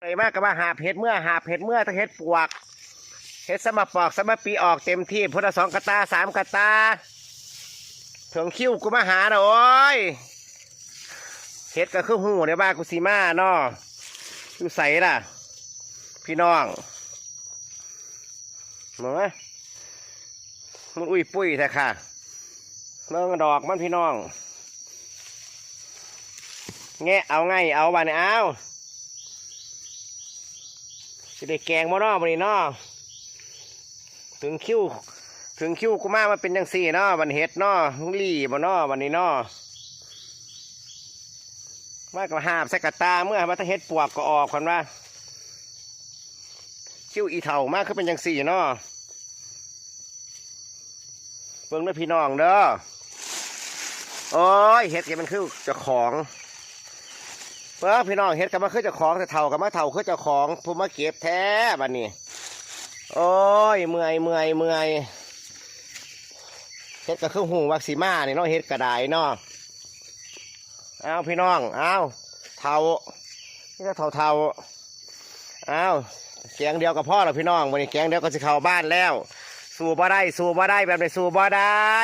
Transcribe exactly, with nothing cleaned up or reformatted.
ไปมากก็มาหาบเห็ดเมื่อ หาบเห็ดเมื่อ ทั้งเห็ดปวก เห็ดสะมาปอกสะมาปี ออกเต็มที่ พุทธสองกะตา สามกะตา เถิงคิวกูมาหานะ โอ้ย เห็ดก็คือหูในบ้านกูสีมาเนาะ อยู่ใสล่ะ พี่น้อง เห็นไหม มันอุ้ยปุ้ยแท้ค่ะ เบิ่งดอกมันพี่น้อง แงะเอาไงเอาบาดนี้เอา สิได้แกงบ่เนาะบัดนี้เนาะ ถึงคิว ถึงคิวกูมา มาเป็นจังซี่เนาะ บัดเห็ดเนาะ มึงหลีบ่เนาะบัดนี้เนาะ มาก็หาบใส่กะตาเมื่อ มาถ้าเห็ดปวกก็ออกก่อนว่า คิวอีเฒ่ามาคือเป็นจังซี่เนาะ เบิ่งเด้อพี่น้องเด้อ โอ้ย เห็ดก็มันคือเจ้าของ เบิ่งพี่น้อง เห็ดก็มาคือเจ้าของ แต่เฒ่าก็มาเฒ่าคือเจ้าของ ผู้มาเก็บแท้บัดนี้ โอ้ย เมื่อย เมื่อย เมื่อย เห็ดก็คือหูวักสีมานี่เนาะ เห็ดก็ได้เนาะ เอาพี่น้อง เอา เฒ่า นี่ก็เฒ่าๆ เอา แกงเดียวก็พอแล้วพี่น้อง วันนี้แกงเดียวก็สิเข้าบ้านแล้ว สู้บ่ได้ สู้บ่ได้ แบบนี้สู้บ่ได้